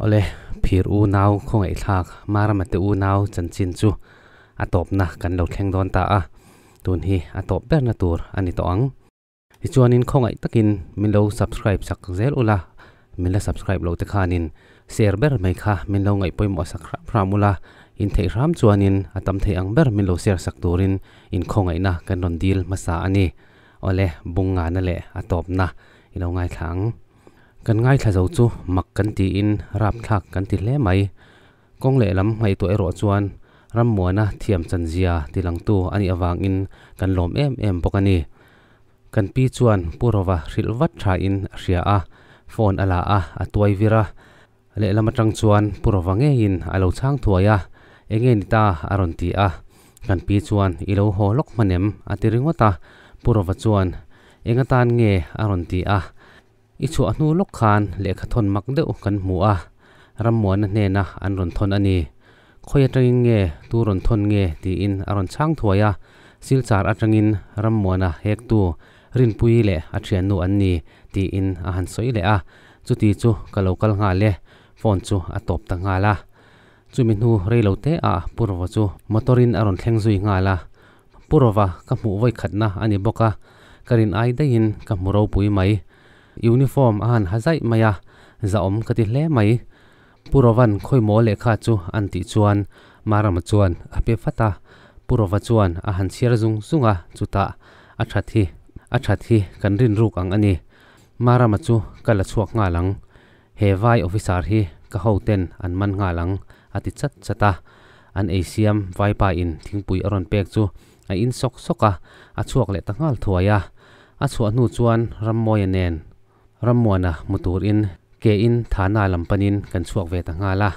Awle, phir unau khawngaihthlak Marama te unau chanchin chu a tawpna kan lo thleng dawn ta a, tun hi a tawp berna tur a ni tawh ang. Tichuanin khawngaih takin min lo subscribe sak zel ula, min la subscribe loh te khanin share ber mai kha min lo ngaih pawimawh sak hram hram ula, in theih hram chuanin a tam thei ang ber min lo share sak turin in khawngaihna kan rawn dil hmasa a ni. Awle, bung ngana leh a tawpna i lo ngaithla ang. Kan ngaithla zo chu mak kan tiin rapthlak kan ti hle mai. Kawng lehlam ngaihtuah erawh chuan rammuana thiam chanzia tilangtu a nih avangin kan lawm em em bawk a ni. Kan pi chuan Pu Rova hrilh vat thain a hria a, phone a la a, a tuai vir a. Lehlam atang chuan Pu Rova ngeiin a lo chhang thuai a, Enge ni ta? a rawn ti a. Kan pi chuan, I lo haw lawk hman em? a ti ringawt a. Pu Rova chuan, Eng atan nge? a rawn ti a. I chhuah hnu lawk khan lehkha thawn mak deuh kan hmu a, Rammuana hnena an rawn thawn a ni. Khawi atangin nge, tu rawn thawn nge tiin a rawn chhang thuai a, Silchar atangin Rammuana hektu Rinpuii leh a thiannu an ni tiin a han sawi leh a, chuti chu ka lo kal nghal e, phone chu a tawp ta nghal a. Chumi hnu rei lo te ah Pu Rova chu motor in a rawn thleng zui nghal a, Pu Rova ka hmuh vawi khatna a ni bawk a, ka rin ai daihin ka hmu ropui mai. Uniform a han ha zaih mai a, zahawm ka ti hle mai. Pu Rovan khawimaw lehkha chu an tih chuan Marama chuan a pe vat a, Pu Rova chuan a han chhiar zung zung a, chutah a that hi, a that hi kan rin ruk ang a ni. Marama chu ka la chhuak nghal ang. He vai officer hi ka hoten an man nghal ang, a ti chat chat a. An ei siam vaipa in thingpui a rawn pek chu a in sawk sawk a, a chhuak leh ta nghal thuai a. A chhuah hnu chuan Rammawia nen Rammuana hmu turin ke in Thana lam panin kan chhuak ve ta nghal a.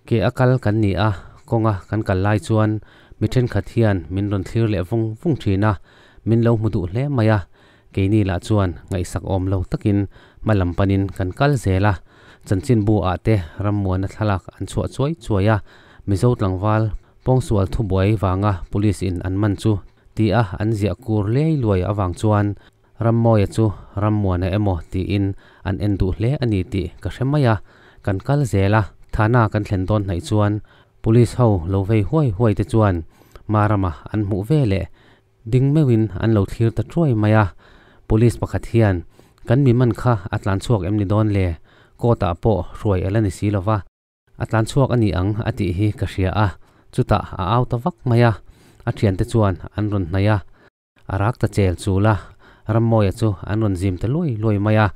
Ke a kal kan ni a, kawnga kan kal lai chuan mi thenkhat hian min rawn thlir leh vung vung thin a, min lo hmu duh hle mai a. Keini lah chuan ngaihsak awm lo takin hma lam panin kan kal zel a, chanchinbu ah te Rammuana thlalak an chhuah chuai chuai a, Mizo tlangval pawngsual thubuai vanga police in an man chu ti a an ziah kur liai luai avang chuan Rammawia chu Rammuana emaw tiin an en duh hle a ni tih ka hre mai a, kan kal zel a, Thana kan thlen dawn hnaih chuan Police ho lo vei huai huai te chuan Marama an hmuh ve leh ding meuhin an lo thlir ta thuai mai a, Police pakhat hian kan mi man kha a tlan chhuak em ni dawn le, court ah pawh hruai a la ni si lova. A tlan chhuak a ni ang a tih hi ka hria a, chutah a au ta vak mai a, a thiante chuan an rawn hnaih a. A rak ta chel chul a, Rammawia chu an rawn zim ta luai luai mai a.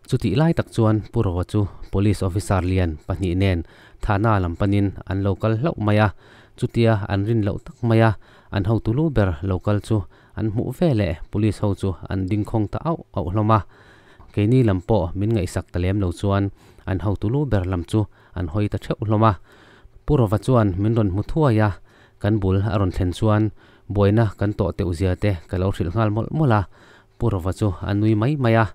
Chutih lai tak chuan Pu Roa chu Police Officer lian pahnih nen Thana lam panin an lo kal hlauh mai a. Chutia an rin loh tak mai a, an hotu lu ber lo kal chu an hmuh ve leh Police ho chu an ding khawng ta auh auh hlawm a. Keini lam pawh min ngaihsak ta lem lo chuan an hotu lu ber lam chu an hawi ta theuh hlawm a. Pu Rova chuan min rawn hmu thuai a, kan bul a rawn thlen chuan buaina kan tawh teuh zia te ka lo hrilh nghal mawlh mawlh a. Pu Rova chu a nui mai mai a,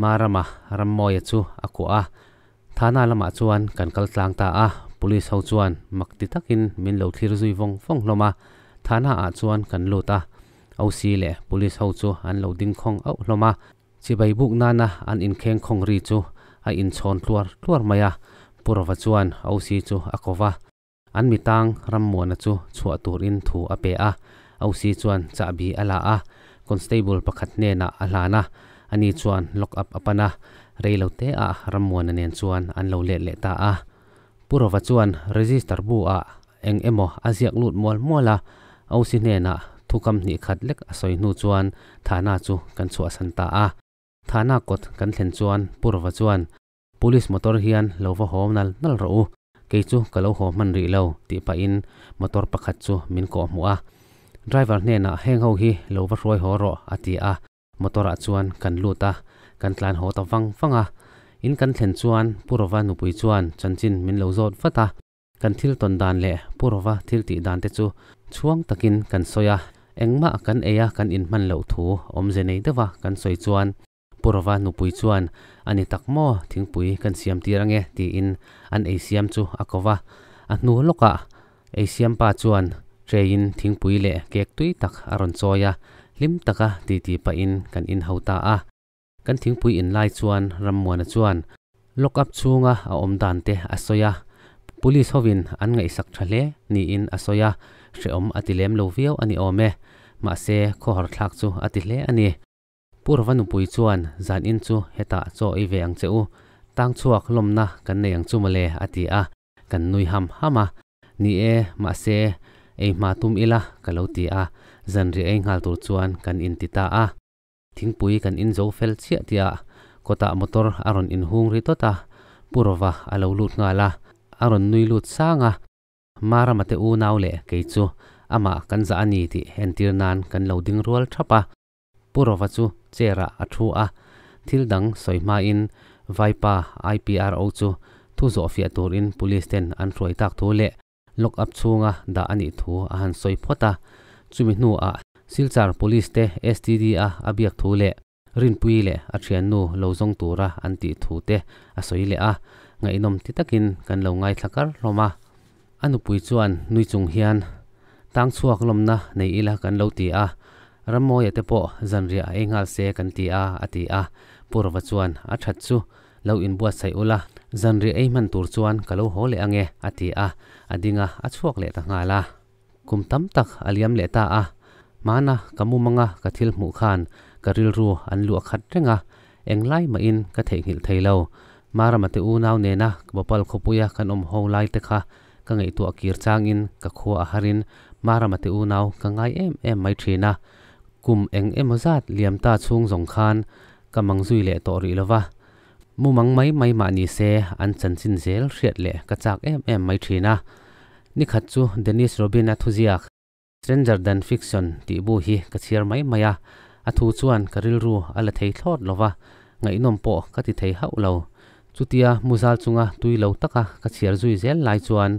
Marama Rammawia chu a kuah a. Thana lamah chuan kan kal tlang ta a, Police ho chuan mak ti takin min lo thlir zui vawng vawng hlawm a. Thana ah chuan kan lut a, OC leh Police ho chu an lo ding khawng auh hlawm a. Chibai buk nana an inkheng khawng ri chu a inchhawn tluar tluar mai a, Pu Rova chuan OC chu a ko va. An mitang Rammuana chu chhuah turin thu a pe a, OC chuan chahbi a la a, Constable pakhat hnenah a hlan a, ani chuan lock up a pan a, rei lo te ah Rammuana nen chuan an lo let leh ta a. Pu Rova chuan register bu ah eng emaw a ziak lut mual mual a, OC hnenah thukam hnih khat lek a sawi hnu chuan Thana chu kan chhuahsan ta a. Thana kawt kan thlen chuan Pu Rova chuan Police motor hian lo va haw nal nal rawh u, kei chu ka lo haw hman rih lo tih pahin motor pakhat chu min kawh hmuh a. Driver hnenah heng ho hi lo va hruai haw rawh a ti a. Motor ah chuan kan lut a, kan tlan haw ta vang vang a. In kan thlen chuan Pu Rova nupui chuan chanchin min lo zawt vat a. Kan thil tawn dan leh Pu Rova thil tih dan te chu chhuang takin kan sawi a, engmah kan ei a kan inhman loh thu awmze nei deuha kan sawi chuan Pu Rova nupui chuan a ni tak maw thingpui kan siam tir ange tiin an ei siam chu a ko va. A hnu lawkah ei siam pa chuan tray in thingpui leh cake tui tak a rawn chawi a, hlim taka titi pahin kan inho ta a. Kan thingpui in lai chuan Rammuana chuan Lock up chhunga a awm dan te a sawi a, Police hovin an ngaihsak tha hle niin a sawi a, hrehawm a ti lem lo viau a ni awm e. Mahse, khawhar thlak chu a ti hle a ni. Pu Rova nupui chuan, Zan in chu hetah chaw ei ve ang che u, tang chhuak lawmna kan nei ang chu mawle a ti a, kan nui ham ham a. Ni e, mahse, ei hma tum ila ka lo ti a, zanriah ei nghal tur chuan kan inti ta a. Thingpui kan in zo fel chiah tihah kawtah motor a rawn inhung ri tawt a, Pu Rova a lo lut nghal a, a rawn nui lut sang a. Marama te unau leh kei chu amah kan zah a ni tih entir nan kan lo ding rual thap a. Pu Rova chu chair ah a thu a, thil dang sawi hmain Vaipa IPRO chu thu zawhfiah turin Police ten an hruai tak thu leh Lock up chhunga dah a nih thu a han sawi phawt a, chumi hnuah Silchar Police te STD a a biak thu leh Rinpuii leh a thiannu lo zawng tura an tih thu te a sawi leh a, ngaihnawm ti takin kan lo ngaithla kar hlawm a. A nupui chuan nui chung hian tang chhuak lawmna nei ila kan lo ti a, Rammawia te pawh zanriah a ei nghal se kan ti a, a ti a. Pu Rova chuan a that chu Lo inbuatsaih ula, zanriah ei hman tur chuan ka lo haw leh ange, a ti a, a ding a, a chhuak leh ta nghal a. Kum tam tak a liam leh ta a, hmana ka mumanga ka thil hmuh khan ka rilru an luah khat reng a, englai mahin ka theihnghilh thei lo. Marama te unau nena Bhopal khawpuia kan awm ho lai te kha ka ngaihtuah kir changin ka khua a harin Marama te unau ka ngai em em mai thin a. Kum eng emaw zat liam ta chhung zawng khan Ka mang zui leh tawh rih lova, mumang mai mai mah ni se an chanchin zel hriat leh ka chak em em mai thin a. Nikhat chu Dennis Robin-a thuziak Stranger Than Fiction tih bu hi ka chhiar mai mai a, a thu chuan ka rilru a la thei thlawt lova, ngaihnawm pawh ka ti thei hauh lo. Chutia muzal chunga tui lo taka ka chhiar zui zel lai chuan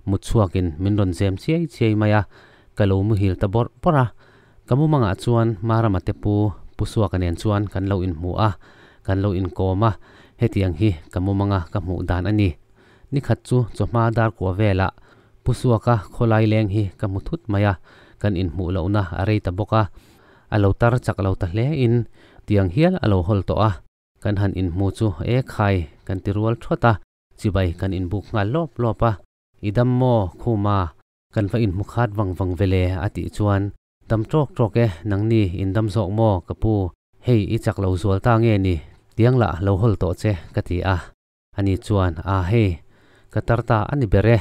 mut chhuakin min rawn zem chiai chiai mai a, ka lo muhil ta bawrh bawrh a. Ka mumangah chuan Marama te pu Pu Suaka nen chuan kan lo inhmu a, kan lo inkawm a, hetiang hi ka mumanga ka hmuh dan a ni. Nikhat chu chawhma dar kua velah Pu Suaka khawlai leng hi ka hmu thut mai a, kan inhmuh lohna a rei ta bawk a, a lo tar chak lo ta hle in tiang hial a lo hawl tawh a, kan han inhmu chu e khai kan ti rual thawt a, chibai kan inbuk nghal lawp lawp a, I dam maw Khuma? Kan va inhmu khat vang vang ve le a tih chuan, Dam tawk tawk e, nangni in dam zawk maw ka pu, hei i chak lo zual ta nge ni, tiang lah lo hawl tawh che ka ti a. Ani chuan, A hei, ka tar ta a ni ber e,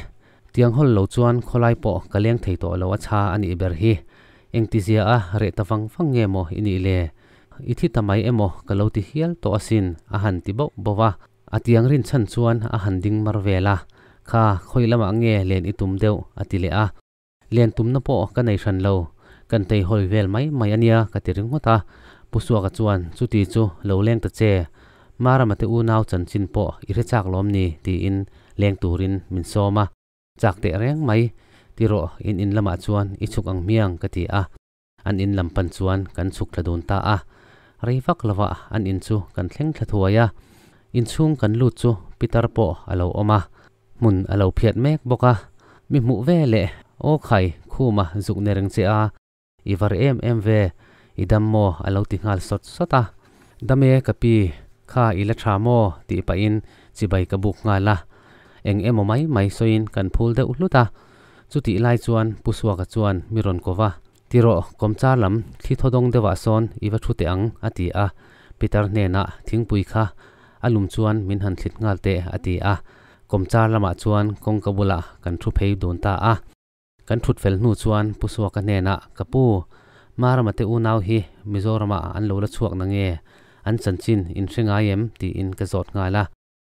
tiang hawl lo chuan khawlai pawh ka leng thei tawh lo a chha a nih ber hi, engtizia a reh ta vang vang nge maw i nih le, i thi ta mai emaw ka lo ti hial tawh asin a han ti bauh bauh a. A tiang rinchhan chuan a han ding mar vel a, Kha, khawi lamah nge len i tum deuh? a ti leh a. Len tumna pawh ka nei hran lo, kan tei hawi vel mai mai a nia ka ti ringawt a. Pu Suaka chuan, Chuti chu lo leng ta che, Marama te unau chanchin pawh i hre chak lawm ni? tiin leng turin min sawm a. Chak teh reng mai, ti rawh, in in lamah chuan i chhuk ang hmiang ka ti a. An in lam pan chuan kan chhuk thla dun ta a, rei vak lovah an in chu kan thleng thla thuai a. Inchhung kan lut chu Pitar pawh a lo awm a, hmun a lo phiat mek bawk a. Mi hmuh ve leh, Aw khai, khuma zuk ni reng che a, i var em em ve, i dam maw a lo ti nghal sawt sawt a. Dam e ka pi, kha i la tha maw tih pahin chibai ka buk nghal a. Eng emaw mai mai sawiin kan phul deuh hlut a. Chutih lai chuan Pu Suaka chuan mi rawn ko va, Ti rawh, kawmchar lam thli thaw dawng deuhah sawn i va thu teh ang, a ti a. Peter hnenah thingpui kha a lum chuan min han thlit nghal teh, a ti a. Kawmchar lamah chuan kawngka bulah kan thu phei dun ta a. Kan thut fel hnu chuan Pu Suaka hnenah, Ka pu, Marama te unau hi Mizoramah an lo la chhuak na nge? An chanchin in hre ngai em? tiin ka zawt nghal a.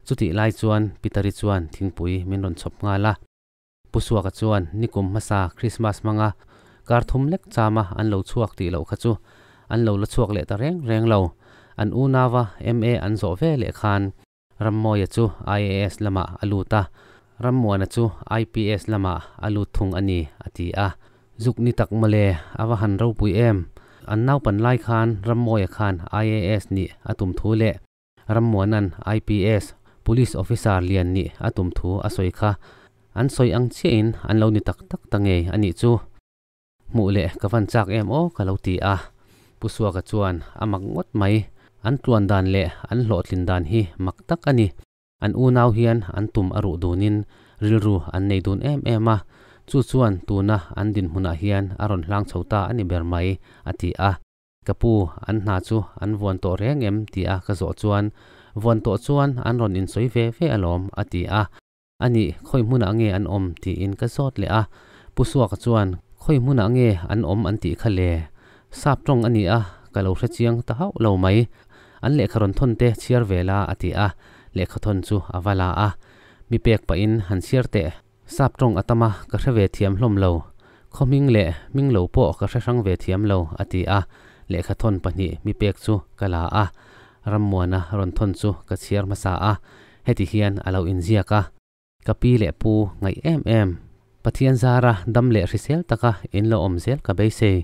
Chutih lai chuan Pitari chuan thingpui min rawn chhawp nghal a. Pu Suaka chuan nikum hmasa Krismas hmanga kar thum lek chama an lo chhuak tih loh kha chu an lo la chhuak leh ta reng reng lo. An unauva MA an zawh ve leh khan Rammawia chu IAS lamah a lut a, Rammuana chu IPS lamah a lut thung a ni, a ti a. Zuk ni tak mawle, a va han ropui em! An naupan lai khan Rammawia khan IAS nih a tum thu leh Rammuana'n IPS, Police Officer lian nih a tum thu a sawi kha. An sawi ang chiahin an lo ni tak tak ta ngei a nih chu. Hmuh leh ka van chak em aw ka lo ti a. Pu Suaka chuan a mak ngawt mai. An tluan dan leh an hlawhtlin dan hi mak tak a ni. An unau hian an tum a ruh dunin rilru an nei dun em em a, chu chuan tuna an dinhmunah hian a rawn hlang chho ta a ni ber mai, a ti a. Ka pu, an hna chu an vuan tawh reng em? ti a ka zawh chuan, Vuan tawh chuan an rawn insawi ve ve alawm, a ti a. A nih, khawi hmunah nge an awm? tiin ka zawt leh a. Pu Suaka chuan, Khawi hmunah nge an awm an tih kha le? Sap tawng a ni a, ka lo hre chiang ta hauh lo mai. An lehkha rawn thawn te chhiar ve la, a ti a. Lehkha thawn chu a va la a. Mi pek pahin han chhiar teh. Sap tawng a tam a, ka hre ve thiam hlawm lo. Khaw hming leh hming lo pawh ka hre hrang ve thiam lo, a ti a. Lehkha thawn pahnih mi pek chu ka la a. Rammuana rawn thawn chu ka chhiar hmasa a, heti hian a lo inziak a. Ka pi leh pu ngaih em em. Pathian zara dam leh hrisel taka in lo awm zel ka beisei.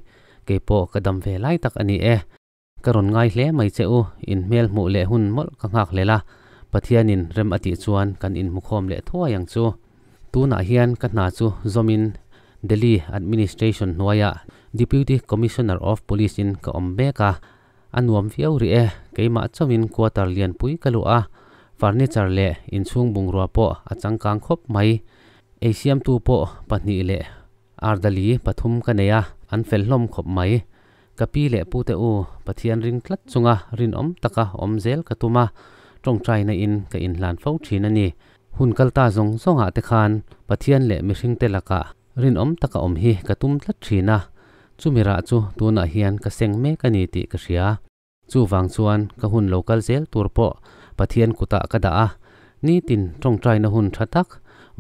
Keipawh ka dam ve lai tak a ni e. Ka rawn ngai hle mai che u, in hmel hmuh leh hun mawlh ka nghak hlel a. Pathianin rem a tih chuan kan inhmukhawm leh thuai ang chu. Tunah hian ka hna chu zawmin Delhi Administration hnuaiah Deputy Commissioner of Police in ka awm mek a. A nuam viau rih e, keimah chauhin quarter lianpui ka luh a, furniture leh inchhung bungrua pawh a changkang khawp mai. Eisiamtu pawh pahnih leh ardali pathum ka nei a, an fel hlawm khawp mai. Ka pi leh pute u, Pathian ring tlat chunga rinawm taka awm zel ka tum a, tawngtaina in ka inhlan fo thin a ni. Hun kal ta zawng zawngah te khan Pathian leh mihringte lakah Rinawm taka awm hi ka tum tlat thin a, chumi rah chu tunah hian ka seng mek a ni tih ka hria. Chuvang chuan ka hun lo kal zel tur pawh Pathian kutah ka dah a, nitin tawngtaina hun tha tak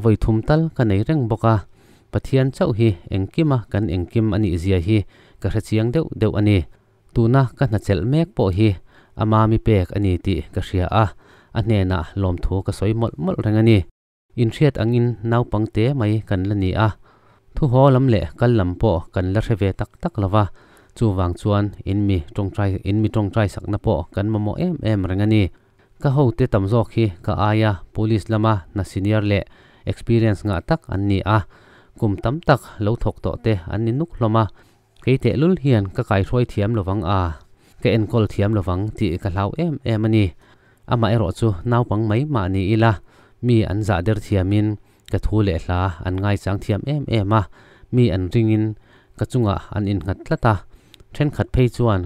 vawi thum tal ka nei reng bawk a. Pathian chauh hi engkima kan engkim a nih zia hi ka hre chiang deuh deuh a ni. Tuna ka hnachelh mek pawh hi a mami pek a ni tih ka hria a, a hnenah lawmthu ka sawi mawlh mawlh reng a ni. Inhriat angin naupang te mai kan la ni a, thu haw lam leh kal lam pawh kan la hre ve tak tak lo va, chuvang chuan in mi tawngtai in mi tawngtai sakna pawh kan mamawh em em reng a ni. Ka hote tam zawk hi ka aia police lama hna senior leh experience ngah tak an ni a, kum tam tak lo thawk tawh te an ni nuk hlawm a, kei tehlul hian ka kaihruai thiam lovang a, ka enkawl thiam lovang tih ka hlau em em a ni. Amaherawh chu naupang mai mah ni ila, mi an zah der thiamin ka thu leh hla an ngaichang thiam em em a, mi an ringin ka chungah an innghat tlat a. Thenkhat phei chuan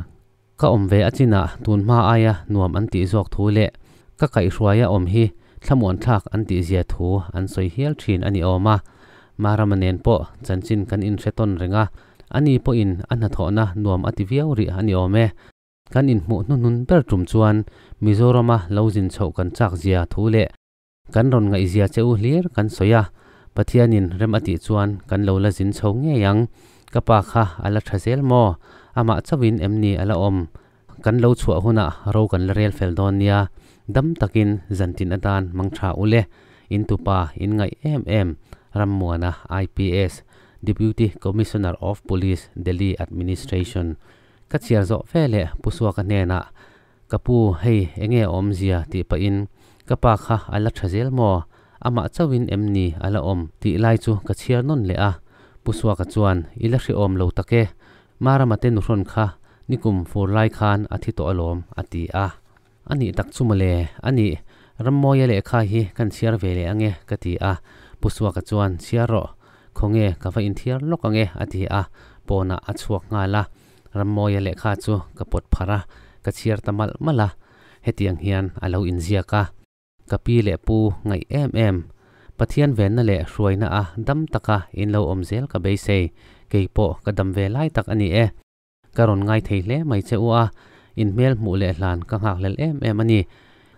ka awm ve a chinah tun hma aia nuam an tih zawk thu leh ka kaihhruaia awm hi thlamuanthlak an tih zia thu an sawi hial thin a ni awm a. Marama nen pawh chanchin kan inhre tawn reng a, ani pawhin a hnathawhna nuam a ti viau rih a ni awm e. Kan inhmuh hnuhnun ber tum chuan Mizorama lo zin chhoh kan chak zia thu leh kan rawn ngaihzia che u hlir kan sawi a, Pathianin rem a tih chuan kan lo la zin chho ngei ang. Ka pa kha a la tha zel maw? Amah chauhin em ni a la awm? Kan lo chhuah hunah ro kan la rel fel dawn nia. Dam takin zantin atan mang tha u le. In tupa in ngaih em em Rammuana IPS, Deputy Commissioner of Police, Delhi Administration. Ka chhiar zawh fe leh Pu Suaka hnenah, Ka pu, hei enge a awmzia tih pahin, Ka pa kha a la tha zel maw? Amah chauhin em ni a la awm? tih lai chu ka chhiar nawn leh a. Pu Suaka chuan, I la hrehawm lo tak e. Marama te nuhrawn kha nikum fur lai khan a thi tawh alawm, a ti a. A nih tak chu mawle, a nih, Rammawia lehkha hi kan chhiar ve leh ange, ka ti a. Pu Suaka chuan, Chhiar rawh, khawnge ka va inthiar lawk ange, a ti a, pawnah a chhuak nghal a. Rammawia lehkha chu ka pawt pharh a, ka chhiar ta malh malh a. Hetiang hian a lo inziak a. Ka pi leh pu ngaih em em. Pathian venna leh hruaina a dam taka in lo awm zel ka beisei, kei pawh ka dam ve lai tak a ni e. Ka rawn ngai thei hle mai che u a, in hmel hmuh leh hlan ka nghakhlel em em a ni.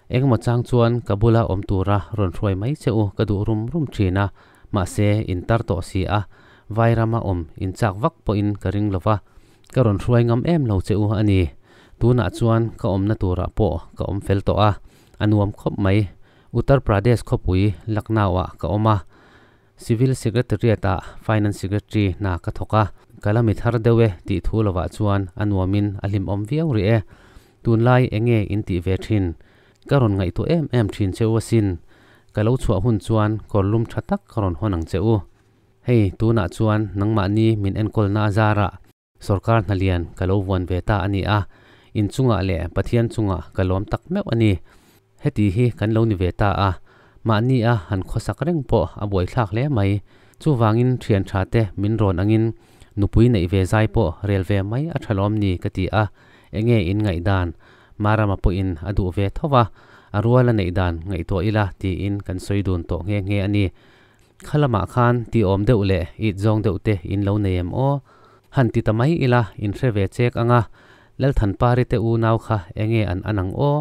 Engemaw chang chuan ka bula awm tura rawn hruai mai che u ka duh rum rum thin a, mahse in tar tawh si a, Vairama awm in chak vak pawhin ka ring lo va, ka rawn hruai ngam em lo che u a ni. Tunah chuan ka awmna turah pawh ka awm fel tawh a, a nuam khawp mai. Uttar Pradesh khawpui Lucknow-ah ka awm a. Civil Secretariat ah Finance Secretary hna ka thawk a, ka la mi thar deuh e tih thu lovah chuan a nuamin a hlimawm viau rih e. Tunlai enge in tih ve thin? Ka rawn ngaihtuah em em thin che u asin. Ka lo chhuah hun chuan kawr lum tha tak ka rawn hawn ang che u. Hei, tunah chuan nangmahni min enkawlna a zarah Sorkar hna lian ka lo vuan ve ta a ni a, in chungah leh Pathian chungah ka lawm tak meuh a ni. Heti hi kan lo ni ve ta a. Mahni a han khawsak reng pawh a buaithlak hle mai. Chuvangin thian tha te min rawn angin nupui neih ve zai pawh rel ve mai a tha lawm ni ka ti a, enge in ngaihdan? Marama pawhin a duh ve tho va, a ruala neih dan ngaihtuah ila tiin kan sawi dun tawh nghe nghe a ni. Kha lamah khan ti awm deuh leh it zawng deuh te in lo nei em aw? Han ti ta mai ila in hre ve chek ang a, Lalthanpari te unau kha enge an an ang aw?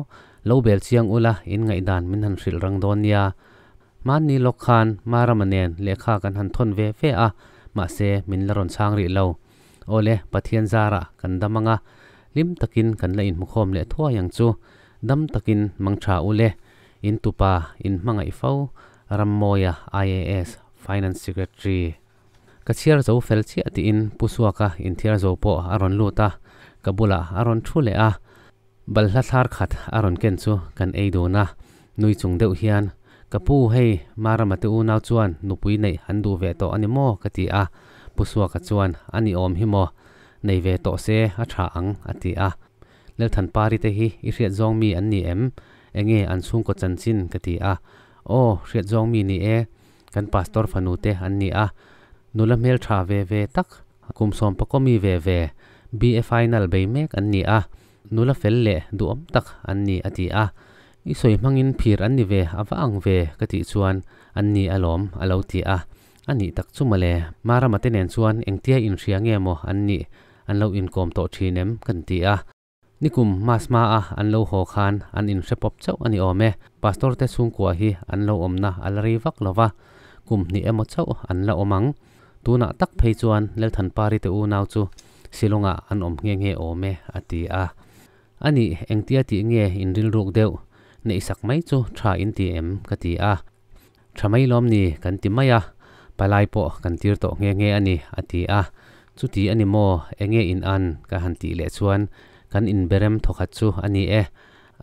Lo bel chiang ula in ngaihdan min han hrilh rang dawn nia. Hmanni lawk khan Marama nen lehkha kan han thawn ve ve a, mahse min la rawn chhang rih lo. Awle, Pathian zarah kan dam ang a, hlim takin kan la inhmukhawm leh thuai ang chu. Dam takin mang tha ule, in tupa in hmangaih fo, Rammawia IAS, Finance Secretary. Ka chhiar zo fel chiah tiin Pu Suaka inthiar zo pawh a rawn lut a, ka bulah a rawn thu leh a. Balhla thlar khat a rawn ken chu kan ei dun a, nui chung deuh hian, Ka pu, hei, Marama te unau chuan nupui neih an duh ve tawh a ni maw? ka ti a. Pu Suaka chuan, A ni awm hi maw? Nei ve tawh se a tha ang, a ti a. Lalthanpari te hi i hriat zawng mi an ni em? Enge an chhungkaw chanchin? ka ti a. Aw, hriat zawng mi ni e. Kan pastor fanu te an ni a. Nula hmeltha ve ve tak, kum sawmpakaw mi ve ve, BA final bei mek an ni a. Nula fel leh duhawm tak an ni a ti a. I sawi hmangin phir an ni ve a va ang ve ka tih chuan an ni alawm a lo ti a. A nih tak chu mawle, Marama te nen chuan engtia inhria nge maw an nih an lo inkawm tawh thin em kan ti a. Nikum Mas hma a an lo haw khan an inhre pawp chauh a ni awm e. Pastor te chhungkua hi an lo awmna a la rei vak lo va, kum hnih emaw chauh an la awm ang. Tunah tak phei chuan Lalthanpari te unau chu Shillong-ah an awm nghe nghe awm e, a ti a. A nih, engtia tih nge in rilruk deuh? Neihsak mai chu tha in ti em? ka ti a. Tha mai lawm ni kan ti mai a, palai pawh kan tir tawh nghe nghe a ni, a ti a. Chuti a ni maw, enge in an? ka han tih leh chuan kan inberem thawkhat chu a ni e.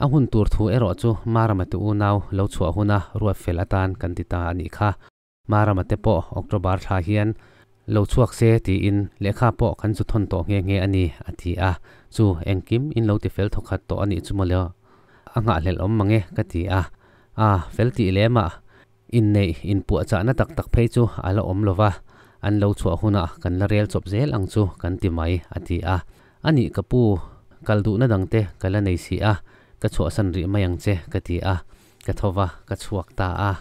A hun tur thu erawh chu Marama te unau lo chhuah huna ruat fel atan kan ti ta a nih kha. Marama te pawh October thla hian lo chhuak se tiin lehkha pawh kan zu thawn tawh nghe nghe a ni, a ti a. Chu engkim in lo ti fel thawkhat tawh a nih chu mawle a nghahhlelh awm mang e, ka ti a. A fel tih lem ah inneih inpuahchahna tak tak phei chu a la awm lo va, an lo chhuah hunah kan la rel chawp zel ang chu kan ti mai, a ti a. A nih ka pu, kal duhna dangte ka la nei si a, ka chhuahsan rih mai ang che, ka ti a. Ka tho va, ka chhuak ta a.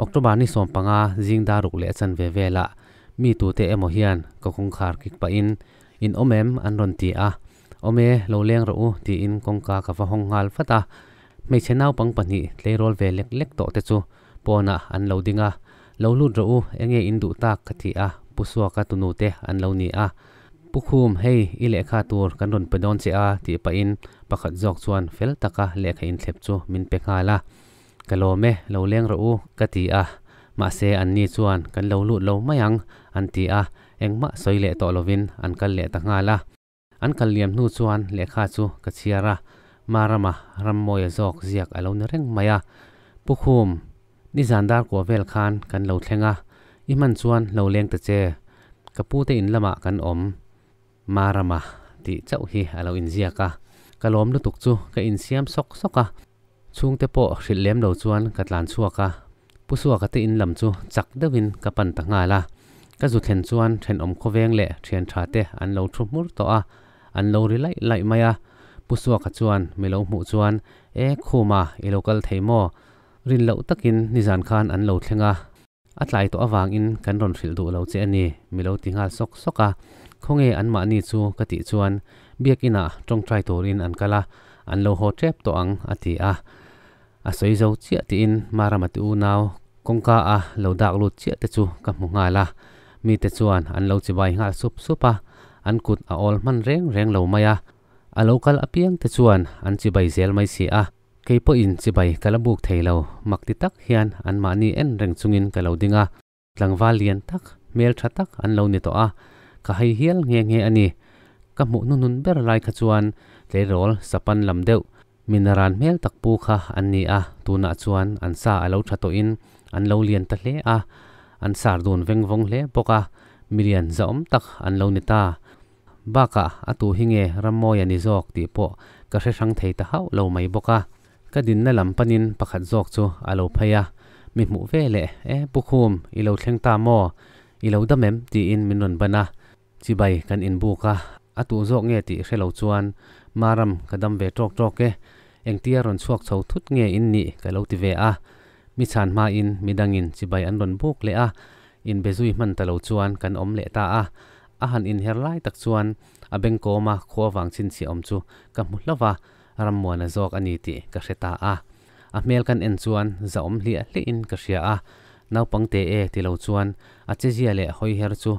October ni 15 zing dar ruk leh chanve velah mi tute emaw hian ka kawngkhar kik pahin, In awm em? an rawn ti a. Awm e, lo leng rawh u, tiin kawngka ka va hawng nghal vat a. Hmeichhe naupang pahnih tleirawl ve lek lek tawh te chu pawnah an lo ding a. Lo lut rawh u, enge in duh tak? ka ti a, Pu Suaka tunu te an lo ni a. Pu Khum, hei i lehkha tur kan rawn pe dawn che a, tih pahin pakhat zawk chuan fel taka lehkha inthlep chu min pe nghal a. Ka lawm e, lo leng rawh u, ka ti a. Mahse, anni chuan kan lo lut lo mai ang, an ti a. Engmah sawi leh tawh lovin an kal leh ta nghal a. An kal liam hnu chuan lehkha chu ka chhiar a, Marama Rammawia zawk ziak a lo ni reng mai a. Pu Khum, nizan dar kuah vel khan kan lo thleng a, i hman chuan lo leng ta che. Ka pute in lamah kan awm. Marama tih chauh hi a lo inziak a. Ka lawm lutuk chu ka insiam sawk sawk a. Chhungte pawh hrilh lem lo chuan ka tlan chhuak a, Pu Suaka te in lam chu chak deuhin ka pan ta nghal a. Ka zu thlen chuan thenawm khawveng leh thian tha te an lo thu hmur tawh a, an lo ri laih laih mai a. Pu Suaka chuan mi lo hmuh chuan, E Khuma, i lo kal thei maw? Rin loh takin nizan khan an lo thleng a. A tlai tawh avangin kan rawn hrilh duh lo che a ni, mi lo ti nghal sawk sawk a. Khawnge anmahni chu ka tih chuan Biakinah tawngtai turin an kal a, an lo haw tep tawh ang a ti a. A sawi zo chiah tiin Marama ti unau kawngka a lo dak lut chiah te chu ka hmu nghal a. Mite chuan an lo chibai nghal sup sup a, an kut a awl hman reng reng lo mai a. A lo kal apiang te chuan an chibai zel mai si a. Kei pawhin chibai ka la buk thei lo, mak ti tak hian anmahni en reng chungin ka lo ding a, tlangval lian tak, hmel tha tak an lo ni tawh a, ka hei hial nghe nghe a ni. Ka hmuh hnuhnun ber lai kha chuan tleirawl sapan lam deuh, minaran hmel tak pu kha an ni a, tunah chuan an sa a lo tha tawhin an lo lian ta hle a, an sar dun veng vawng hle bawk a, milian zahawm tak an lo ni ta. Bakah a tu hi nge Rammawi a ni zawk tih pawh ka hre hrang thei ta hauh lo mai bawk a. Ka dinna lam panin pakhat zawk chu a lo phei a. Mi hmuh ve leh, E Pu Khum, i lo thleng ta maw? I lo dam em? tiin min rawn ban a. Chibai kan inbuk a, a tuh zawk nge tih hre lo chuan, Maram, ka dam ve ṭawk ṭawk e. Engtia rawn chhuak chho thut nge in nih? ka lo ti ve a. Mi chhan hmain midangin chibai an rawn buk leh a, inbe zui hman ta lo chuan kan awm leh ta a. A han inher lai tak chuan a bengkawma khua vang chhinchhiah awm chu ka hmu hlauh va, Rammuana zawk a ni tih ka hre ta a. A hmel kan en chuan zahawm hliah hliahin ka hria a, naupang te e ti lo chuan a chezia leh hawiher chu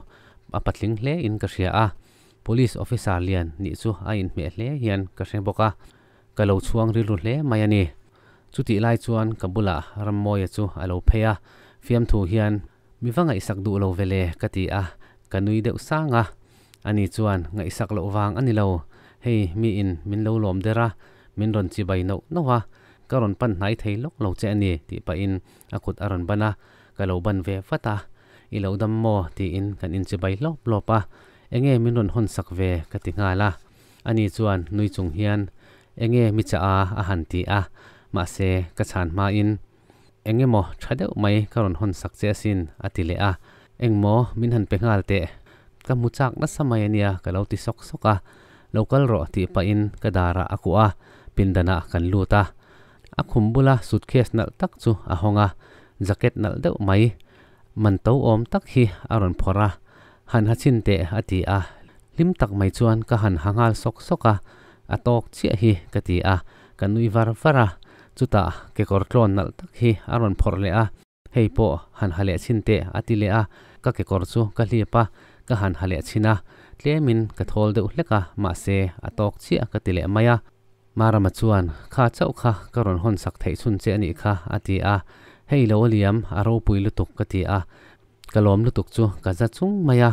a patling hle in ka hria a, Police officer lian nih chu a inhmeh hle hian ka hre bawk a, ka lo chhuang rilru hle mai a ni. Chutih lai chuan ka bulah Rammawia chu a lo phei a, fiamthu hian Mi va ngaihsak duh lo ve le ka ti a, ka nui deuh sang a. Ani chuan ngaihsak loh vang a ni lo, hei miin min lo lawm der a, min rawn chibai nauh nauh a, ka rawn pan hnai thei lawk lo che a ni tih pahin a kut a rawn ban a, ka lo ban ve vat a. I lo dam maw? tiin kan inchibai hlawp hlawp a, enge min rawn hawn sak ve ka ti nghal a. Ani chuan nui chung hian enge mi chah a a han ti a, mahse ka chhan hmain Eng emaw tha deuh mai ka rawn hawn sak che asin, a ti leh a. Eng maw, min han pe nghal teh. Ka hmu chak nasa mai ania ka lo ti sawk sawk a. Lo kal rawh tih pahin ka darah a kuah a, pindanah kan lut a. A khum bula suitcase nalh tak chu a hawng a, jacket nalh deuh mai, man to awm tak hi a rawn phawrh a. Han ha chhin teh a ti a, hlim tak mai chuan ka han ha nghal sawk sawk a, a tawk chiah hi ka ti a, ka nui var var a. Chutah kekawr tlawn nalh tak hi a rawn phawrh leh a, hei pawh han ha leh chhin teh a ti leh a, ka kekawr chu ka hlip a, ka han ha leh chhin a, tlemin ka thawl deuh hlek a, mahse a tawk chiah ka ti leh mai a. Marama chuan, Kha chauh kha ka rawn hawn sak theih chhun che a nih kha a ti a, hei lo a liam, a ropui lutuk ka ti a, ka lawm lutuk chu ka za chung mai a.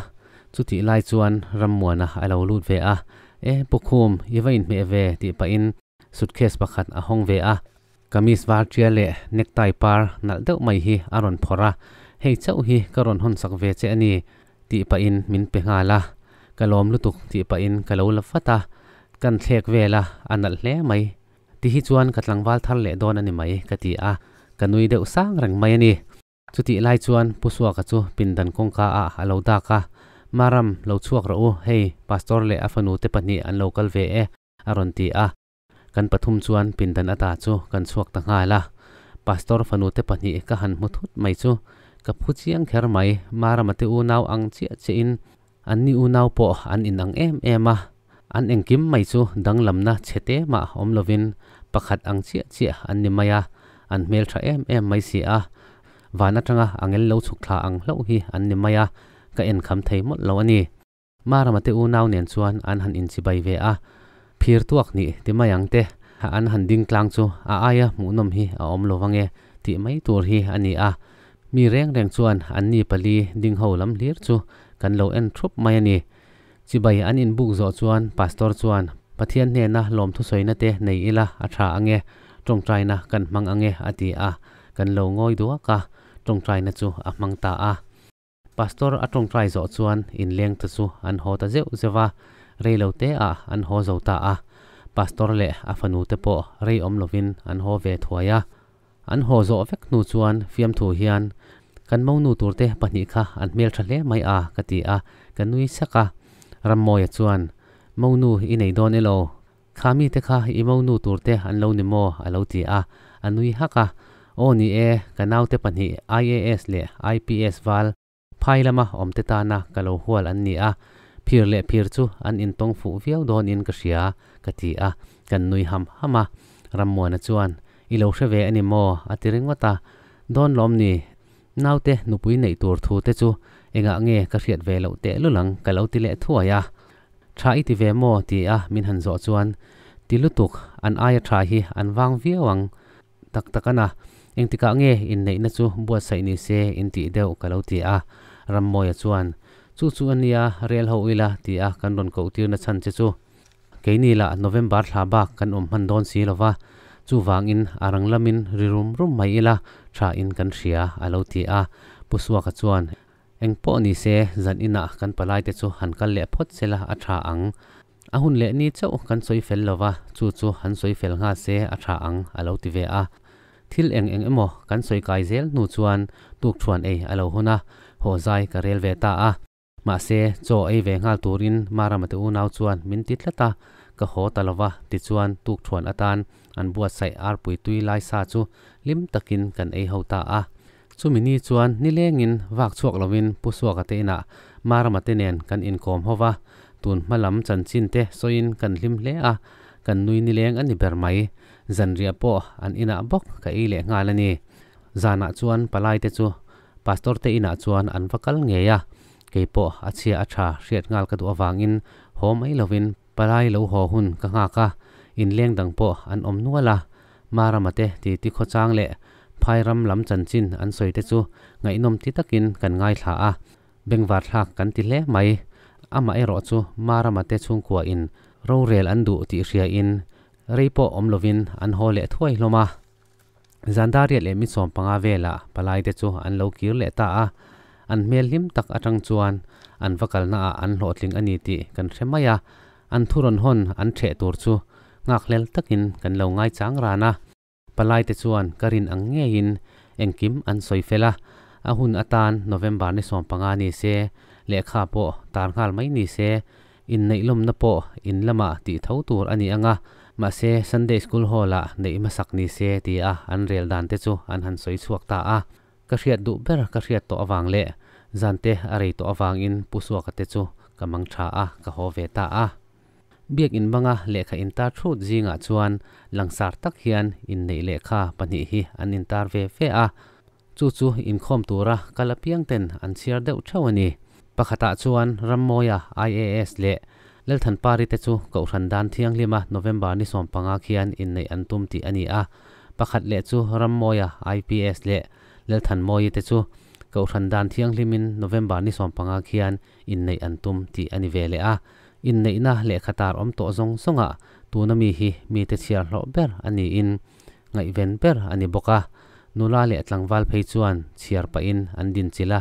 Chutih lai chuan Rammuana a lo lut ve a, E Pu Khum, i va inhmeh ve tih pahin Suitcase pakhat a hawng ve a, kamis var ṭia leh necktie par nalh deuh mai hi a rawn phawrh a, Hei chauh hi ka rawn hawn sak ve che a ni, tih pahin min pe nghal a. Ka lawm lutuk tih pahin ka lo la vat a, kan thlek vel a, a nalh hle mai. Ti hi chuan ka tlangval thar leh dawn a ni mai, ka ti a, ka nui deuh sang reng mai a ni. Chutih lai chuan Pu Suaka chu pindan kawngka ah a lo dak a, Maram, lo chhuak rawh u, hei Pastor leh a fanu te pahnih an lo kal ve e, a rawn ti a. Kan pathum chuan pindan ata chu kan chhuak ta nghal a. Pastor fanu te pahnih ka han hmu thut mai chu ka phu chiang kher mai, Marama te unau ang chiah chiah in an ni unau pawh an inang em em a, an engkim mai chu danglamna chhe te mah awm lovin pakhat ang chiah chiah an ni mai a, an hmeltha em em mai si a, van atanga angel lo chhuk thla ang hlauh hi an ni mai a, ka enkham thei mawlh lo a ni. Marama te unau nen chuan an han inchibai ve a, phir tuak nih ti mai ang te, an han ding tlang chu a aia hmuhnawm hi a awm lo vang e tih mai tur hi a ni a. Mi reng reng chuan an ni pali ding ho lam hlir chu kan lo en thup mai a ni. Chibai an inbuk zawh chuan Pastor chuan, Pathian hnena lawmthusawina te nei ila a tha ange, tawngtaina kan hmang ange a ti a, kan lo ngawi duak a, tawngtaina chu a hmang ta a. Pastor a tawngtai zawh chuan inleng te chu an haw ta zeuh zeuh a, rei lo te ah an haw zo ta a. Pastor leh a fanu te pawh rei awm lovin an haw ve thuai a. An haw zawh vek hnu chuan fiamthu hian, Kan monu turte pahnih kha an hmeltha hle mai a, ka ti a, ka nui sak a. Rammawia chuan, Monu i nei dawn elo? Kha mite kha i monu turte an lo ni maw? a lo ti a, a nui hak a. Aw ni e, ka naute pahnih IAS leh IPS val phai lama awmte tana ka lo hual an ni a, phir leh phir chu an intawng fuh viau dawnin ka hria, ka ti a, kan nui ham ham a. Rammuana chuan, I lo hre ve a ni maw? a ti ringawt a. Dawn lawm ni, naute nupui neih tur thu te chu engah nge ka hriat ve loh tehlul ang ka lo ti leh thuai a. Tha i ti ve maw? ti a min han zawh chuan, Ti lutuk, an aia tha hi an vang viau ang tak tak a na. Engtikah nge inneihna chu buatsaih ni se in tih deuh ka lo ti a. Rammawia chuan, Chu chu a nia, rel ho ila ti a kan rawn koh tirna chhan che chu. Keini lah November thla bak kan awm hman dawn si lo va, chuvangin a rang lamin ri rum rum mai ila tha in kan hria a lo ti a. Pu Suaka chuan, Eng pawh ni se, zan inah kan palaite chu han kal leh phawt sela a tha ang. A hun leh ni chauh kan sawi fel lo va, chu chu han sawi fel nghal se a tha ang, a lo ti ve a. Thil eng eng emaw kan sawi kai zel hnu chuan tukṭhuan ei a lo hun a, haw zai ka rel ve ta a. Mahse, chaw ei ve nghal turin Marama te unau chuan min ti tlat a, ka haw ta lo va, tichuan tukṭhuan atan an buatsaih arpui tui lai sa chu hlim takin kan ei ho ta a. Chumi ni chuan nilengin vak chhuak lovin Pu Suaka te inah Marama te nen kan inkawm ho va, tun hma lam chanchin te sawiin kan hlim hle a, kan nui nileng a ni ber mai. Zanriah pawh an inah bawk ka ei leh nghal a ni. Zanah chuan palai te chu Pastor te inah chuan an va kal ngei a, kei pawh a chhia a tha hriat nghal ka duh avangin haw mai lovin palai lo haw hun ka nghak a, inleng dang pawh an awm nual a, Marama te titi khawchang leh phai ram lam chanchin an sawi te chu ngaihnawm ti takin kan ngaithla a, bengvarthlak kan ti hle mai. Amaherawh chu Marama te chhungkua in rorel an duh tih hria in rei pawh awm lovin an haw leh thuai hlawm a. Zan dariat leh mi 15 velah palai te chu an lo kir leh ta a, an hmel hlim tak atang chuan an va kalna ah an hlawhtling a ni tih kan hre mai a, an thu rawn hawn an ṭheh tur chu nghakhlel takin kan lo ngaichang ran a. Palai te chuan ka rin ang ngeiin engkim an sawi fel a, a hun atan November ni 15 ni se, lehkha pawh tar nghal mai ni se, inneih lawmna pawh in lamah tih tho tur a ni ang a, mahse Sunday School Hall-ah neih hmasak ni se tia an rel dan te chu an han sawi chhuak ta a. Ka hriat duh ber ka hriat tawh avang leh zan te a rei tawh avangin Pu Suaka te chu ka mang tha a, ka haw ve ta a. Biakinn banga lehkha intar thut zingah chuan langsar tak hian inneih lehkha pahnih hi an intar ve ve a, chu chu inkhawm tura kal apiang ten an chhiar deuh theuh a ni. Pakhatah chuan Rammawia IAS leh Lalthanpari te chu Kohhran Dan Thianghlima November ni 15 khian inneih an tum tih a ni a, pakhat leh chu Rammawia IPS leh Lalthanmawii te chu Kohhran Dan Thianghlimin November ni 15 khian inneih an tum tih a ni ve leh a. Inneihna lehkha tar awm tawh zawng zawngah tuna mi hi mite chhiar hlawh ber a niin ngaihven ber a ni bawk a. Nula leh tlangval phei chuan chhiar pahin an dinchilh a,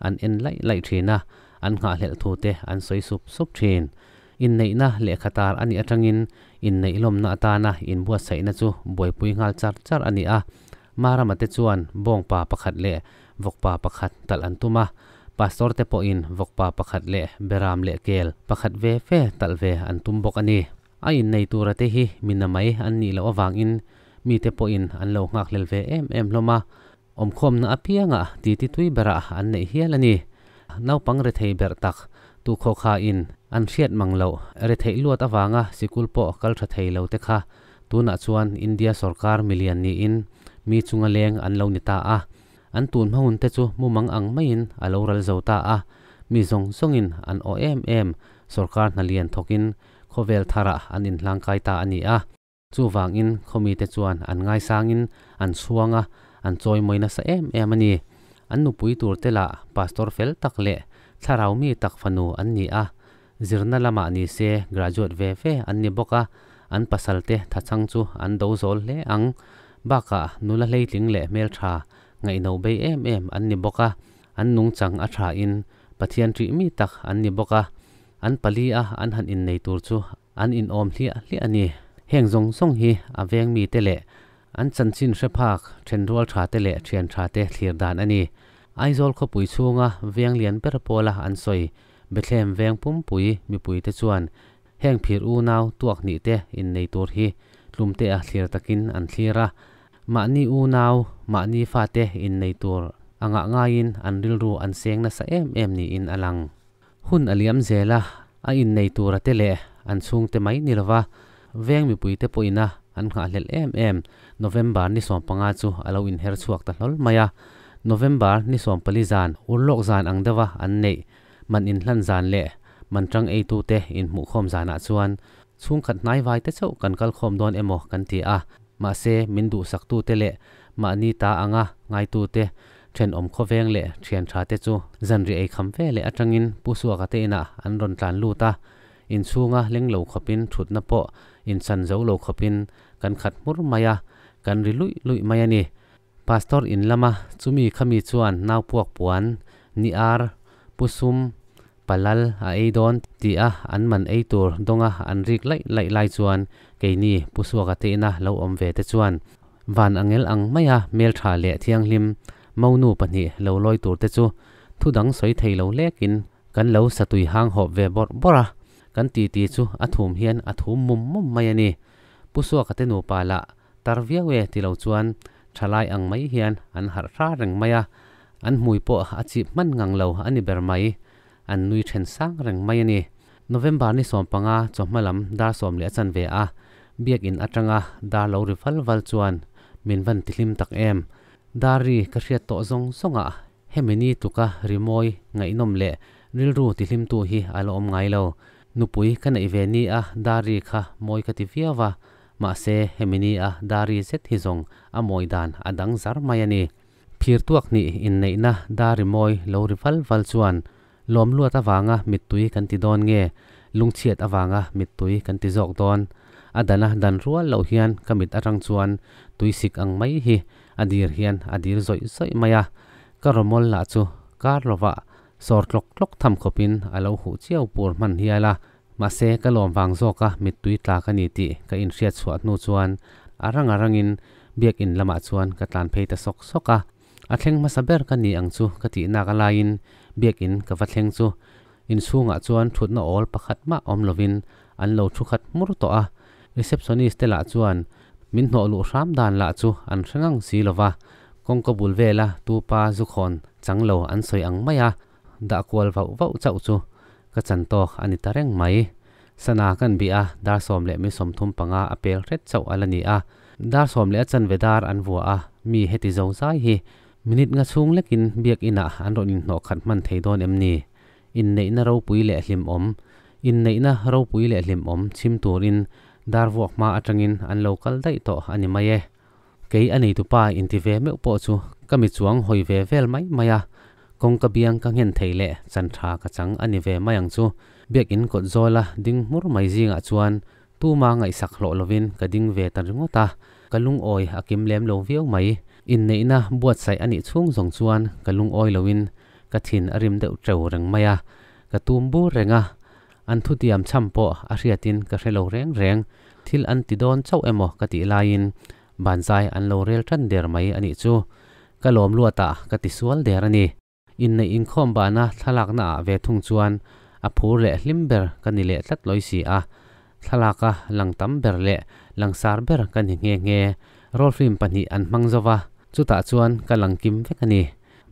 an en laih laih thin a, an nghahhlelh thu te an sawi sup sup thin. Inneihna lehkha tar a nih atangin inneih lawmna atana inbuatsaihna chu buaipui nghal char char a ni a. Marama te chuan bawngpa pakhat leh vawkpa pakhat talh an tum a, Pastor te pawhin vawkpa pakhat leh beram leh kel pakhat ve ve talh ve an tum bawk a ni. A innei tura te hi mi namai an nih loh avangin mite pawhin an lo nghakhlel ve em em hlawm a, awmkhawmna apiangah titi tui berah an neih hial a ni. Naupang rethei berh tak tukhawkhain an hriat mang loh retheih luat avanga sikul pawh kal tha thei lo te kha tunah chuan India sawrkar milian niin mi chunga leng an lo ni ta a. An tun hma hun te chu mumang ang maiin a lo ral zo ta a, mi zawng zawngin an aw em em, sawrkar hna lian thawkin khawvel tharah an inhlangkai ta a ni a. Chuvangin khawmite chuan an ngaisangin an chhuang a, an chawimawi nasa em em a ni. An nupui tur te lah pastor fel tak leh thlarau mi tak fanu an ni a, zirna lamah ni se graduate ve ve an ni bawk a, an pasal te thachhang chu an do zawl hle ang. Bakah nula hleitling leh hmeltha ngaihno bei em em an ni bawk a, an nungchang a tha in Pathian ṭih mi tak an ni bawk a, an pali a an han innei tur chu an inawm hliah hliah a ni. Heng zawng zawng hi a veng mite leh an chanchin hre phak ṭhenrual ṭha te leh ṭhian ṭha te thlir dan a ni. Aizawl khawpui chhunga veng lian ber pawla an sawi Bethlehem veng pumpui mipuite chuan heng phir unau tuak hnih te innei tur hi tlumte a thlir takin an thlir a, mahni unau, mahni fate innei tur a ngah ngaiin an rilru an seng nasa em em niin a lang. Hun a liam zel a, a innei tura te leh an chhungte mai ni lova veng mipuite pawhin a an nghahhlelh em em November ni 15 chu a lo inher chhuak ta hlawl mai a. November ni 14 zan urlawk zan ang deuha an neih man inhlan zan leh man tang eitute inhmuhkhawm zanah chuan chhungkhat hnaivai te chauh kan kalkhawm dawn emaw kan ti a, mahse min duhsaktute leh mahni ta anga ngaitute Thenawm khawveng leh thian tha te chu zanriah ei kham ve leh atangin Pu Suaka te inah an rawn tlan lut a, inchhunga leng lo khawpin thutna pawh inchan zo lo khawpin kan khat hmur mai a, kan ri luih luih mai a ni. Pastor in lama chumi khami chuan nau puak puan, ni ar, pu sum, palal a ei dawn ti a an man ei tur dawnga an rik laih laih lai chuan keini Pu Suaka te ina lo awm ve te chuan Van angel ang maia hmeltha leh thianghlim monu pahnih lo lawi tur te chu thudang sawi thei lo lekin kan lo satui hang hawp ve bawrh bawrh a, kan titi chu a thum hian a thum mum mum mai a ni. Pu Suaka te nupa lah tar viau e ti lo chuan thalai ang mai hian an harh hra reng mai a, an hmui pawh a chip hman ngang lo a ni ber mai, an nui then sang reng mai a ni. November ni 15 chawhma lam dar 10:15 a Biakin atanga dar lo ri val val chuan min van tihlim tak em. Dar ri ka hriat tawh zawng zawngah hemi ni tluka rimawi ngaihnawm leh rilru tihlimtu hi a la awm ngai lo. Nupui ka neih ve ni a dar ri kha mawi ka ti viau va, mahse hemi ni a dar ri zet hi zawng a mawi dan a dang zar mai a ni. Phir tuak hnih inneihna dar rimawi lo ri val val chuan Lawmluat avanga mittui kan ti dawn nge lungchhiat avanga mittui kan ti zawk dawn? A dana dan rual loh hian ka mit atang chuan tuisik ang mai hi a dir hian a dir zawih zawih mai a, ka rawmawl lah chu kar lovah sawr tlawk tlawk tham khawpin a lo huh chiau pur hman hial a, mahse ka lawm vang zawka mittui tla ka ni tih ka inhriat chhuah hnu chuan a rang a rangin biakin lamah chuan ka tlan phei ta sawk sawk a. A thleng hmasa ber ka ni ang chu ka tih nak a laiin biakin ka va thleng chu inchhungah chuan thutna awl pakhat mah awm lovin an lo thu khat hmur tawh a, receptionist te lah chuan min hnawh luh hram dan lah chu an hre ngang si lova, kawngka bul vela tupa zu khawn chang lo an sawi ang mai a, dah kual vauh vauh chauh chu ka chan tawk a ni ta reng mai. Sana kan bih a, dar 10:35 a pel hret chauh a la ni a, dar 10:15 dar an vua a, mi heti zo zai hi minute nga chhung lekin biakin ah an rawn inhnawh khat hman thei dawn em ni? Inneihna ropui leh hlimawm Inneihna ropui leh hlimawm chhim turin dar vuak hma atangin an lo kal daih tawh a ni mai e. Kei a neitupa inti ve meuh pawh chu ka mi chuang hawi ve vel mai mai a, kawngka biang ka nghen thei leh chan tha ka chang a ni ve mai ang chu. Biakin kawt zawla ding hmur mai zingah chuan Tuma ngaihsak hlawh lovin ka ding ve ta ringawt a, ka lungawi a kim lem lo viau mai. Inneihna buatsaih a nih chhung zawng chuan ka lungawi loin ka thin a rim deuh teu reng mai a, ka tum bur reng a. An thutiam chham pawh a hriatin ka hre lo reng reng. Thil an ti dawn chauh emaw ka tih laiin banzai an lo rel tan der mai a nih chu. Ka lawm luatah ka tisual der a ni. Inneih inkhawm bana thlalakna ah ve thung chuan a phur leh hlim ber ka ni leh tlat lawi si a, thlalaka lang tam ber leh langsar ber ka ni nghe nghe. Roll film pahnih an hmang zo va, chutah chuan ka lang kim vek a ni.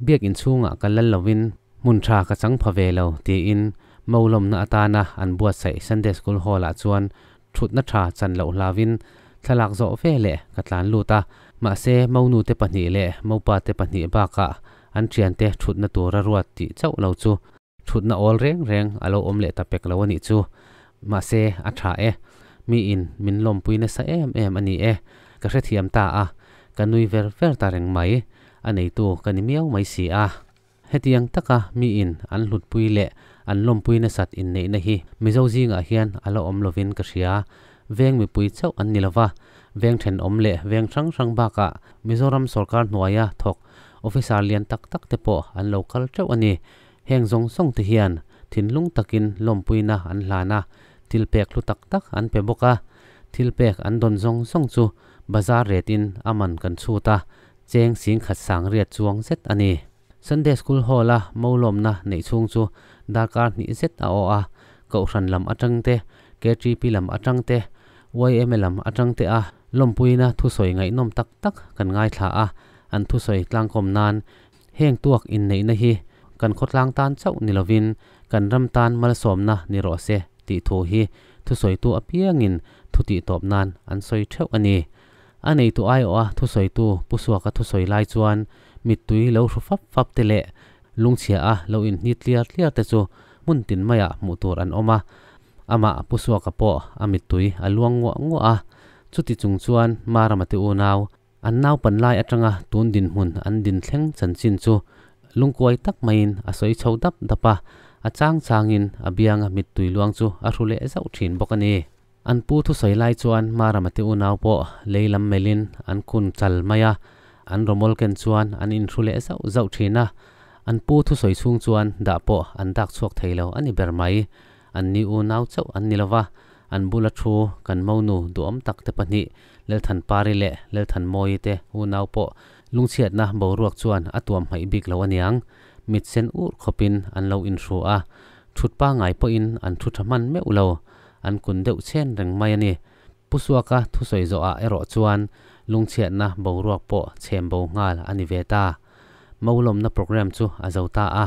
Biak inchhungah ka lal lovin hmun tha ka chang pha ve lo tiin Maulawmna atana an buatsaih Sunday School Hall ah chuan thutna tha chan loh hlauin thlalak zawh ve leh ka tlan lut a, mahse Maunu te pahnih leh Maupa te pahnih bakah an thiante thutna tura ruat tih chauh lo chu thutna awl reng reng a lo awm leh ta pek lo a nih chu. Mahse a tha e, miin min lawmpui nasa em em a ni e, ka hrethiam ta a, ka nui ver ver ta reng mai, a neitu ka ni miau mai si a. Hetiang taka miin an hlutpui leh an lawmpui nasat inneihna hi Mizo zingah hian a la awm lovin ka hria. Veng mipui chauh an ni lova, veng thenawm leh veng hrang hrang bakah Mizoram sawrkar hnuaia thawk officer lian tak tak te pawh an lo kal teuh a ni. Heng zawng zawng te hian thinlung takin lawmpuina an hlan a, thil pek hlu tak tak an pe bawk a. Thil pek an dawn zawng zawng chu bazar retin a man kan chhut a, cheng singkhat sangriat chuang zet a ni. Sunday School Hall-a Maulawmna neih chhung chu darkar hnih zet a aw a, Kohhran lam atang te, KTP lam atang te, yma lam atang te a lawmpuina thusawi ngaihnawm tak tak kan ngaithla a, an thusawi tlangkawm nan heng tuak inneihna hi kan khawtlang tan chauh ni lovin kan ram tan malsawmna ni rawh se tih thu hi thusawitu apiangin thu tihtawp nan an sawi theuh a ni. A neitu aiawha thusawitu Pu Suaka thusawi lai chuan mittui lo hru fap fap te leh lungchhia a lo inhnit tliar tliar te chu hmun tin maiah hmuh tur an awm a. Amah Pu Suaka pawh a mittui a luang nguah nguah a. Chuti chung chuan Marama te unau, an naupan lai atanga tun dinhmun an din thleng chanchin chu lungkuai tak maiin a sawi chho dap dap a, a chang changin a bianga mittui luang chu a hru leh zauh thin bawk a ni. An pu thusawi lai chuan Marama te unau pawh lei lam melhin an kun chal mai a, an rawmawl ken chuan an inhru leh zauh zauh thin a. An pu thusawi chhung chuan dah pawh an dak chhuak thei lo a ni ber mai. An ni unau chauh an ni lo va, An bula thu kan monu duhawm tak te pahnih Lalthanpari leh Lalthanmawii te unau pawh lungchhiatna boruak chuan a tuam hmaih bik lo aniang, mit sen ur khawpin an lo inhru a, thut pangai pawhin an thu tha hman meuh lo, an kun deuh chhen reng mai a ni. Pu Suaka thusawi zawhah erawh chuan lungchhiatna boruak pawh chhem bo nghal a ni ve ta. Maulawmna programme chu a zo ta a,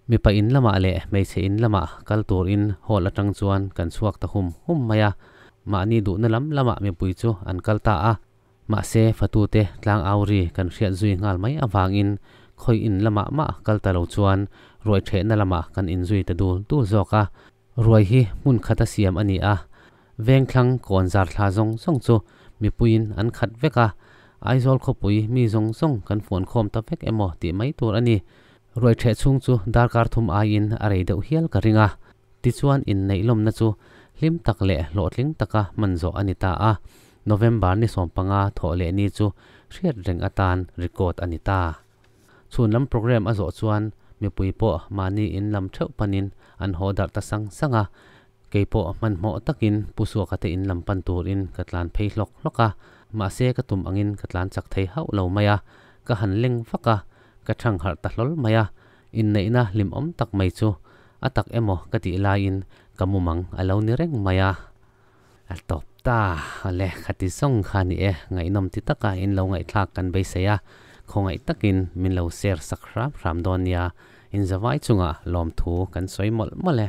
mipa in lamah leh hmeichhe in lamah kal turin hall atang chuan kan chhuak ta hum hum mai a, mahni duhna lam lamah mipui chu an kal ta a, mahse fatute tlang au ri kan hriat zui nghal mai avangin khawi in lamah mah kal ta lo chuan ruai thehna lamah kan inzui ta dul dul zawk a. Ruai hi hmun khata siam a ni a, vengthlang kawn zar thla zawng zawng chu mipuiin an khat vek a, Aizawl khawpui mi zawng zawng kan fuan khawm ta vek emaw tih mai tur a ni. Ruai ṭheh chhung chu darkar thum aiin a rei deuh hial ka ring a, tichuan inneih lawmna chu hlim tak leh hlawhtling taka hman zawh a ni ta a, November ni sawmpanga thawh leh ni chu hriat reng atan record a ni ta. Chhun lam programme a zawh chuan mipui pawh mahni in lam theuh panin an haw darh ta sang sang a, kei pawh hmanhmawh takin Pu Suaka te in lam pan turin ka tlan phei hlawk hlawk a, mahse ka tum angin ka tlan chak thei hauh lo mai a, ka han leng vak a, ka thang harh ta hlawl mai a, inneihna hlimawm tak mai chu a tak emaw ka tih laiin ka mumang a lo ni reng mai a. A tawp ta le, khati zawng kha ni e, ngaihnawm ti taka in lo ngaihthlak kan beisei a, khawngaih takin min lo share sak hram hram dawn nia, inzavai chungah lawmthu kan sawi mawlh mawlh e.